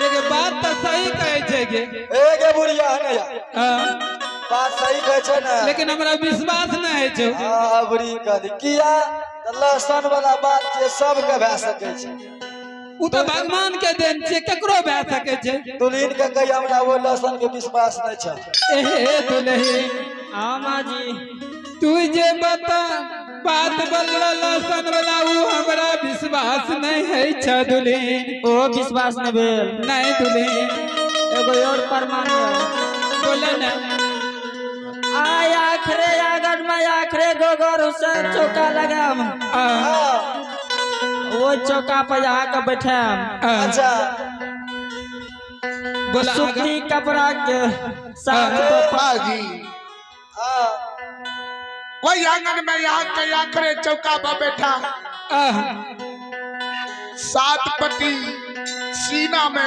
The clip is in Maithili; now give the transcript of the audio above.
लेकिन बात तऽ सही कहै छै गे। ए गे बुढ़िया ने हाँ, बात सही कहै छै ने, लेकिन हमरा विश्वास नहि होइ छै। हाँ अबरी कहली किया तऽ लहसन वाला बात छै, सबके भए सकै छै। ओ तऽ भगवान के देन छै, केकरो भए सकै छै। दुल्हिन के कही हमरा ओ लहसन के विश्वास नहि छै। एहे दुल्हिन। हाँ माँ जी। तू जे बता बात बोलला लहसन वाला, उ हमरा विश्वास नहीं है छ दुल्हिन। ओ विश्वास नहीं भेल? नहीं दुल्हिन। एगो और प्रमाण है। बोले ना। आय आखरे आंगन में आखरे गोबर हुसैन चौका लगाम। आ, वो चौका पर जाके बैठाम। आ, अच्छा बोला। सूती कपड़ा के साथ बाजी। हाँ। वही आंगन में यहाँ के आखरे चौका पर बैठा, आह, 7 पट्टी सीना में